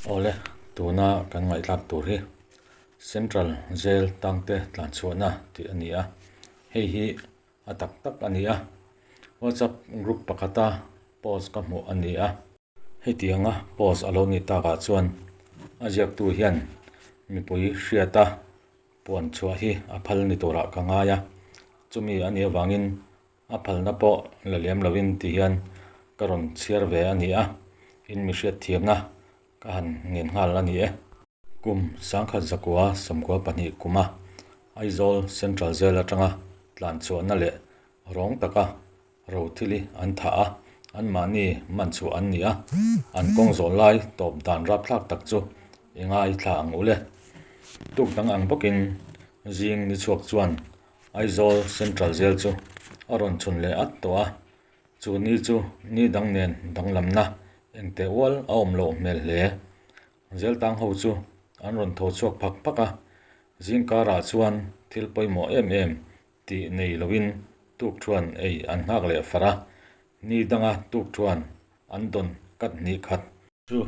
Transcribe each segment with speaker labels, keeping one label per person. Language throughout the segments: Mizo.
Speaker 1: Awle, tuna kan ngaihthlak tur hi Central Jail tangte tlanchhuahna tih a ni a, hei hi a tak tak a ni a, WhatsApp group pakhata post ka hmuh a ni a. Hetianga post a lo nih takah chuan a ziaktu hian mipui hriata puan chhuah hi a phal ni turah ka ngai a, chumi a nih avangin A phalna pawh la lem lovin ti hian ka rawn chhiar ve a ni a, in mi hriatthiamna ka han ngen nghal a ni e. Kum 1992 kuma Aizawl Central Jail atanga tlan chhuahna leh rawng taka rothili an thah a, anmahni man chhuah an ni a, an kawng zawh lai tawp dan rapthlak tak chu i ngaithla ang u le. Tuk dang ang bawkin zing ni chhuak chuan Aizawl Central Jail chu a rawn chhun leh at tawh a, chu ni chu ni dang nen danglamna engteh ual a awm loh hmel hle. Jail tang ho chu an rawn tho chhuak phak phak a, zing karah chuan thil pawimawh em em tih nei loin tuk thuan ei an nghak leh far a, ni danga tuk thuan an dawn kat hnih khat. Chu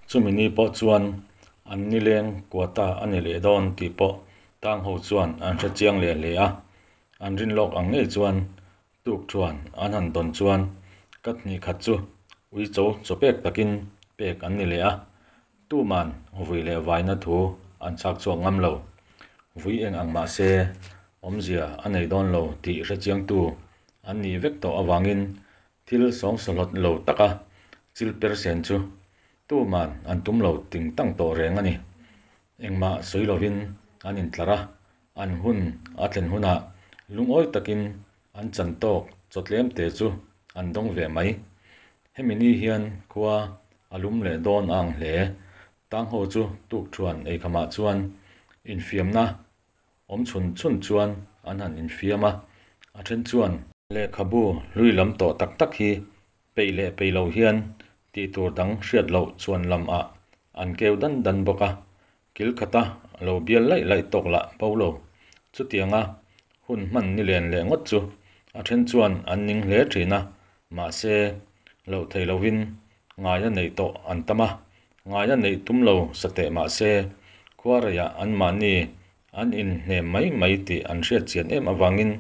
Speaker 1: chumi ni pawh chuan an nileng kuata a ni leh dawn tih pawh tang ho chuan an hre chiang leh hle a. An rin lawk ang ngei chuan tuk thuan an han dawn chuan ka hnih khat chu uicho chaw pek takin pek an ni leh a. Tuman vui leh vaina thu an chhak chhuak ngam lo. Vui eng ang mah se awmzia a nei dawn lo tih hre chiangtu an nih vek tawh avangin Thil sawngsawhlawt lo taka chil per sen chu tuman an tum lo ting tang tawh reng a ni. Engmah sawi lovin an intlar a, an hun a thlen hunah lungawi takin an chan tawk chaw tlem te chu an dawng ve mai. Hemi ni hian khua a lum leh dawn a ang hle. Tangho chu tukthuan eikhamah chuan infiamna Awm chhun chhun chuan an han infiam a, a then chuan. Lehkhabu hlui lam tawh tak tak hi peih leh peih lo hian tih tur dang hriat loh chuan lam ah an keu dan dan bawk a, kil khata lo bial laih laih tawk lah bo lo. Chutianga hun hman ni len leh ngawt chu a then chuan an ning hle thin a, mahse loh thei lovin ngaia neih tawh an tam a, Ngaia neih tum lo sa teh mah se, khuareiah anmahni an inhnem mai mai tih an hriat chian em avangin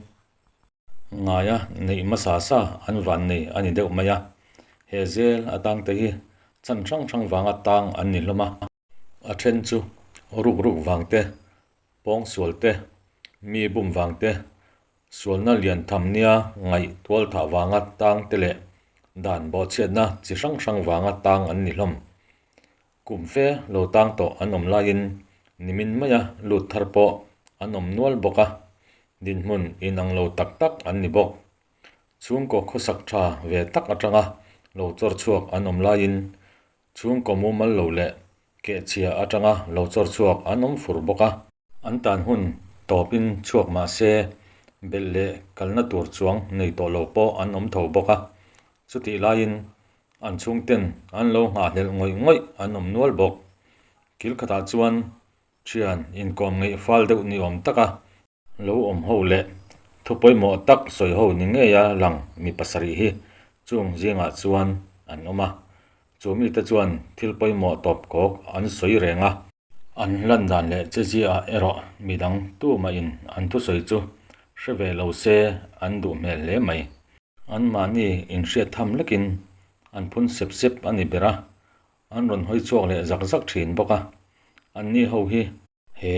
Speaker 1: ngaia neih hmasa sa an van nei a ni deuh mai a. He zel a tangte hi chan hrang hrang vanga tang an ni hlawm a. A then chu ruk ruk vang te, pawng sual te, mi bum vang te, Sualna lian tham nia ngaih tual thah vanga tang te leh dan bawhchhiatna chi hrang hrang vanga tang an ni hlawm. Kum fe lo tang tawh an awm laiin nimin maia lut thar pawh an awm nual bawk a, dinhmun inang lo tak tak an ni bawk. Chhungkaw khawsak tha ve tak atanga lo chawr chhuak an awm laiin chhungkaw mumal lo leh kehchhia atanga lo chawr chhuak an awm fur bawk a. An tan hun tawpin chhuak mah se, belh leh kalna tur chuang nei tawh lo pawh an awm tho bawk a. Chutih laiin an chhungten an lo nghahhlelh ngawih ngawih an awm nual bawk. Kil khatah chuan thian inkawm ngeih fal deuh ni awm taka lo awm ho leh thu pawimawh tak sawi ho ni ngeia lang mi pasarih hi chung zingah chuan an awm a. Chu mite chuan thil pawimawh tawp kawk an sawi reng a. An lan dan leh chezia erawh midang tumahin an thusawi chu hre ve lo se an duh hmel hle mai. Anmahni inhriat tham lekin an phun sep sep a ni ber a, an rawn hawi chhuak leh zak zak thin bawk a. Anni ho hi. He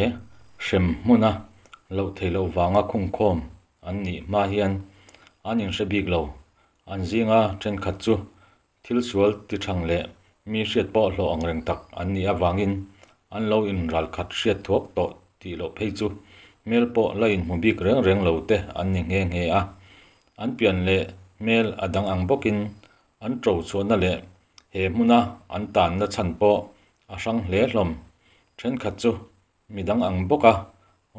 Speaker 1: hrem hmuna loh theih loh vanga khungkhawm an nih hma hian an inhre bik lo. An zinga thenkhat chu Thil sual ti thang leh mi hriat pawh hlawh ang reng tak an nih avangin an lo inral khat hriat thuak tawh tih loh phei chu hmel pawh la inhmu bik reng reng lo te an ni nghe nghe a. An pian leh hmel a dang ang bawkin an ṭo chhuahna leh he hmuna an tanna chhan pawh a hrang hle hlawm. Thenkhat chu midang ang bawka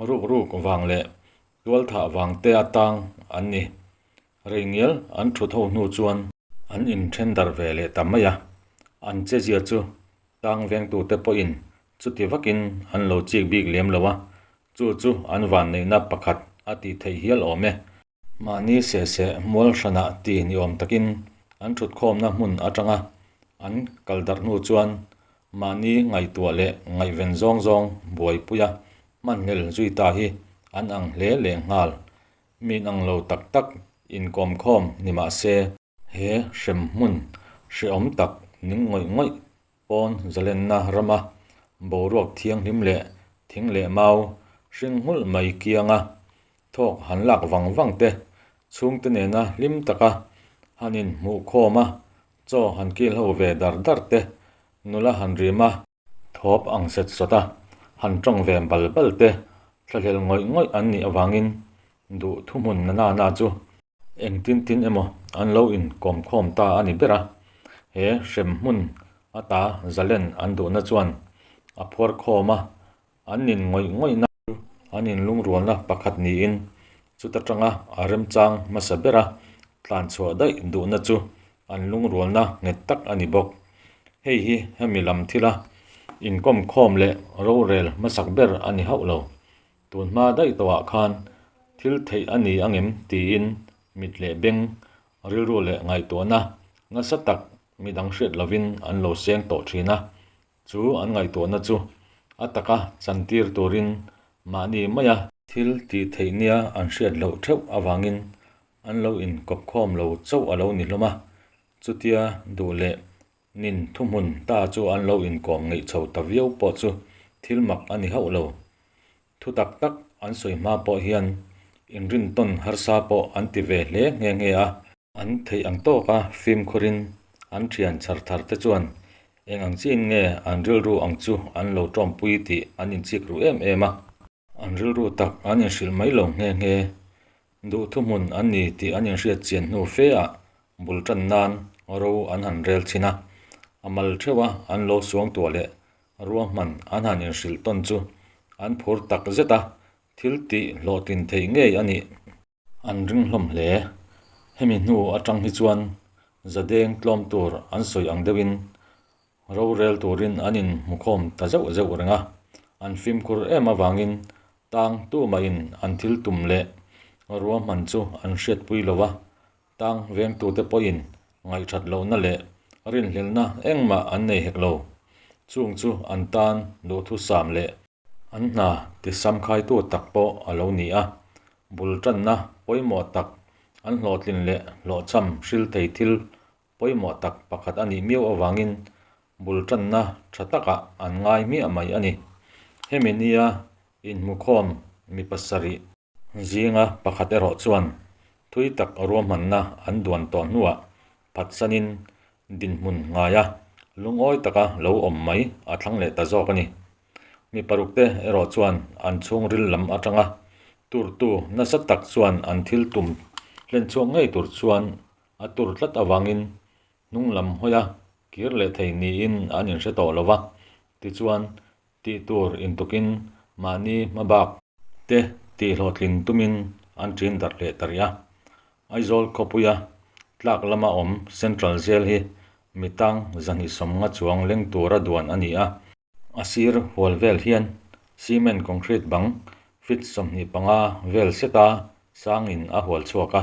Speaker 1: ruk ruk vang leh tualthah vang te atang an ni. Rei ngial an thut ho hnu chuan an inthen darh ve leh ta mai a, an chezia chu tang vengtute pawhin chuti vakin an lo chik bik lem lo a, chu chu an vanneihna pakhat a tih theih hial awm e. Mahni seh seh mual hranah ti ni awm takin an thutkhawmna hmun atanga an kal darh hnu chuan Mahni ngaihtuah leh ngaihven zawng zawng buaipuia hmanhlel zui ta hi an ang hle lehnghal. Mi inang lo tak tak inkawmkhawm ni mah se, he hrem hmun hrehawm tak ning ngawih ngawih pawn zalenna rama boruak thianghlim leh thing leh mau hring nghulh mai kianga thawk han lak vang vang te, chhungte nena hlim taka han inhmuhkhawm a, chaw han kil ho ve dar dar te, nula han rim a, thawp ang set sawt a, han tawng ve bal bal te, thlahlel ngawih ngawih an nih avangin duh thuhmun na na na chu engtin tin emaw an lo inkawmkhawm ta a ni ber a, he hrem hmun ata zalen an duhna chuan a phuar khawm a, an nin ngawih ngawihna chu an inlungrualna pakhat niin chuta tanga a remchang hmasa bera tlanchhuah daih duhna chu an lungrualna nghet tak a ni bawk. Hei hi hemi lam thila inkawmkhawm leh rorel hmasak ber a ni hauh lo. Tun hma daih tawhah khan thil theih a ni angem tiin mit leh beng, rilru leh ngaihtuahna nasa tak midang hriat lovin an lo seng tawh thin a. Chu an ngaihtuahna chu a taka chantir turin mahni maia thil tih theih nia an hriat loh theuh avangin an lo inkawpkhawm lo chauh a lo ni hlawm a. Chutia duh leh nin thuhmun ta chu an lo inkawm ngeih chho ta viau pawh chu thil mak a ni hauh lo. Thu tak tak an sawi hma pawh hian inrintawn harsa pawh an ti ve hle nghe nghe a. An theih ang tawka fimkhurin an thian chhar thar te chuan eng ang chiin nge an rilru ang chu an lo tawmpui tih an inchik ru em em a. An rilru tak an inhrilh mai lo nghe nghe. Duh thuhmun an ni tih an inhriat chian hnu fe ah bul tan nan ro an han rel thin a. A mal theuha an lo suangtuah leh ruahman an han inhrilh tawn chu an phur tak zet a, thil tih hlawhtlin theih ngei a nih. An ring hlawm hle. Hemi hnu atang hi chuan zadeng tlawm tur an sawi ang deuhin rorel turin an inhmukhawm ta zeuh zeuh reng a. An fimkhur em avangin tang tumahin an thil tum leh ruahman chu an hriatpui lo a, tang vengtute pawhin ngaihthat lohna leh rinhlelhna engmah an nei hek lo. Chung chu an tan duhthusam leh An hna tisamkhaitu tak pawh a lo ni a, bul tanna pawimawh tak, an hlawhtlin leh hlawhchham hril thei thil pawimawh tak pakhat a nih miau avangin bul tanna tha takah an ngai hmiah mai a ni. Hemi nia inhmukhawm mi pasarih Zinga pakhat erawh chuan thui tak ruahmanna an duan tawh hnuah phatsanin dinhmun ngaia lungawi taka lo awm mai a thlang leh ta zawk a ni. Mi parukte erawh chuan an chhungril lam atanga turtu nasa tak chuan an thil tum hlenchhuak ngei tur chuan a tur tlat avangin hnung lam hawia kir leh thei niin an inhre tawh lo va, tichuan tih tur intukin mahni hmabak te tihhlawhtlin tumin an ṭin darh leh ta rih a. Aizawl khawpuia tlak lama awm Central Jail hi mitang 250 chuang leng tura duan a ni a. A sir hual vel hian cement concrete bang feet 25 vel seta sangin a hual chhuak a.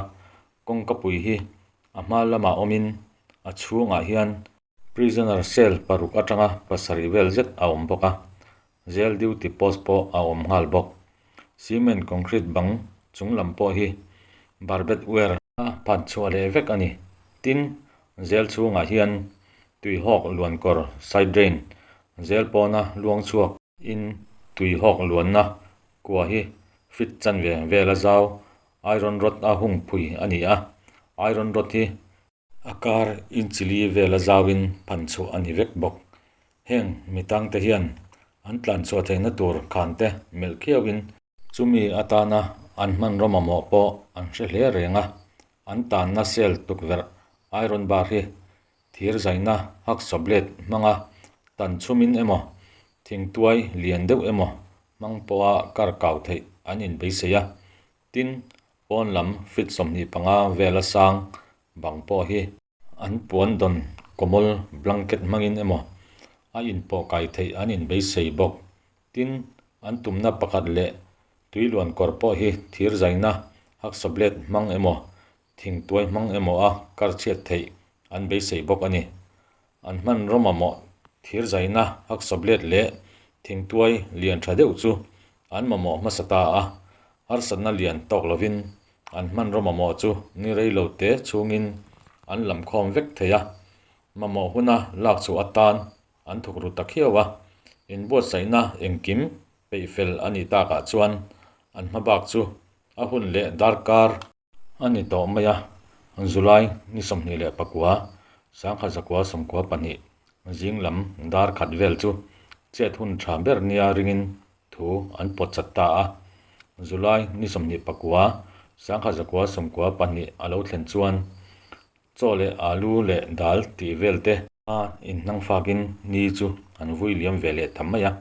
Speaker 1: Kawngkapui hi a hma lamah awmin a chhungah hian Prisoner cell paruk atanga pasarih vel zet a awm bawk a, jail duty post pawh a awm nghal bawk. Cement concrete bang chung lam pawh hi barbed wire a phat chhuah leh vek a ni. Tin, jail chhungah hian tuihawk luankawr side drain, jail pawna luang chhuak in tuihawk luanna kua hi feet chanve vela zau iron rod a hung phui a ni a, iron rod hi A kar inchili vela zauin phan chhuah a ni vek bawk. Heng mi tangte hian an tlan chhuah theihna tur khante melh khiauin, chumi atana an hmanraw mamawh pawh an hre hle reng a, an tanna cell tukverh iron bar hi thir zaina hacksaw blade hmanga tan chhumin emaw thingtuai lian deuh emaw hmang pawha kar kau theih an inbeisei a. Tin, pawn lam feet 25 vela sang bang pawh hi an puan dawn kawmawl blanket hmangin emaw a inpawh kai theih an inbeisei bawk. Tin, an tumna pakhat leh tuiluan kawr pawh hi thir zaina hacksaw blade hmang emaw thingtuai hmang emaw a kar chhiat theih an beisei bawk a ni. An hmanraw mamawh Thirzaina hacksaw blade leh thingtuai lian tha deuh chu an mamawh hmasa ta a, harsatna lian tawk lovin an hmanraw mamawh chu ni rei lo te chhungin an lam khawm vek thei a, mamawh huna lak chhuah atan an thuk ru ta khiau a, inbuatsaihna engkim peih fel a nih takah chuan an hma bak chu a hun leh darkar a ni tawh mai a, July ni 29, 1992 zing lam dar khat vel chu chet hun tha ber nia ringin thu an pawt chat ta a. July ni 29, 1992 a lo thlen chuan chaw leh alu leh dal tih vel te a inhnang fakin ni chu an vui liam ve leh ta mai a.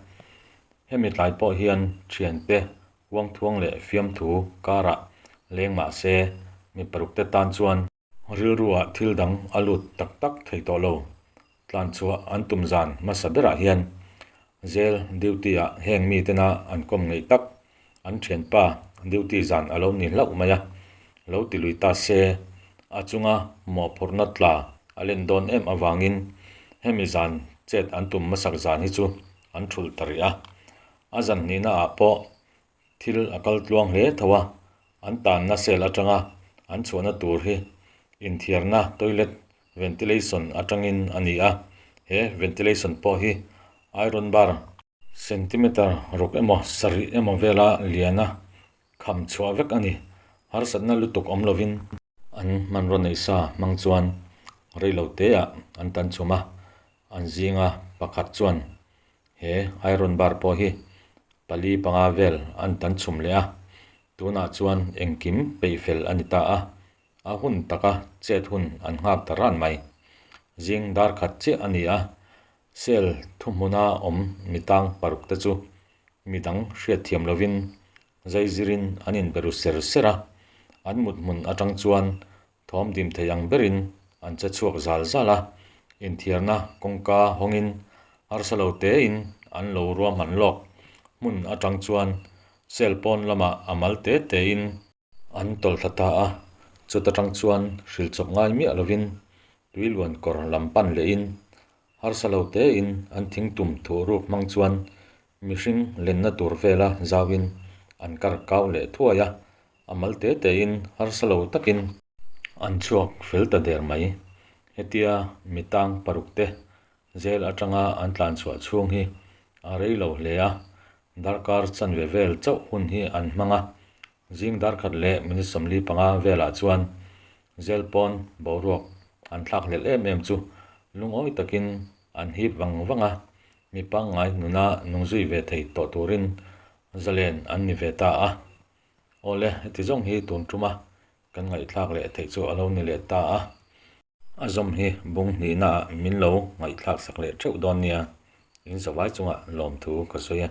Speaker 1: Hemi tlai pawh hian thiante Uangthuang leh fiamthu karah leng mah se, mi parukte tan chuan rilruah thil dang a lut tak tak thei tawh lo. Tlanchhuah an tum zan hmasa berah hian jail duty-ah heng mitena an kawm ngeih tak an thianpa duty zan a lo ni hlauh mai a, lo ti lui ta se, a chunga mawhphurhna tla a len dawn em avangin hemi zan chet an tum hmasak zan hi chu an thulh ta rih a. A zan hnihna ah pawh thil a kal tluang hle tho a, an tanna cell atanga an chhuahna tur hi inthiarna toilet ventilation atangin a ni a, he ventilation pawh hi iron bar centimeter ruk emaw sarih emaw vela liana kham chhuah vek a ni, harsatna lutuk awm lovin. An hmanraw neih sa hmang chuan reilo teah an tan chhum a, an zinga pakhat chuan He iron bar pawh hi pali panga vel an tan chhum leh a, tunah chuan engkim peih fel a ni ta a, a hun taka chet hun an nghak ta ran mai. Zing dar khat chiah a ni a, cell thuhmuna awm mitang paruk te chu midang hriatthiam lovin zaizirin an inbe ru ser ser a, an mut hmun atang chuan Thawm dim thei ang berin an che chhuak zal zal a, inthiarna kawngka hawngin harsa lo tein an lo ruahman lawk. Hmun atang chuan cell pawn lamah a mal te tein an tawlh thla ta a, chuta tang chuan hrilh chawp ngai miah lovin tui luan kawr lam pan lehin harsa lo tein an thingtum thuh ruk hmang chuan mihring lenna tur vela zauin an kar kau leh thuai a. A mal te tein harsa lo takin an chhuak fel ta der mai. Hetia mi tang paruk te jail atanga an tlan chhuah chhung hi a rei lo hle a, darkar chanve vel chauh hun hi an hmang a. Zing darkhat leh minute 45 velah chuan jail pawn boruak an thlak hlelh em em chu lungawi takin an hip vang vang a, mi pangngai nuna nung zui ve thei tawh turin zalen an ni ve ta a. Awle, heti zawng hi tun tuma kan ngaihthlak leh theih chu a lo ni leh ta a. A zawm hi bung hnihnaah min lo ngaihthlak sak leh theuh dawn nia, in zavai chungah lawmthu ka sawi e.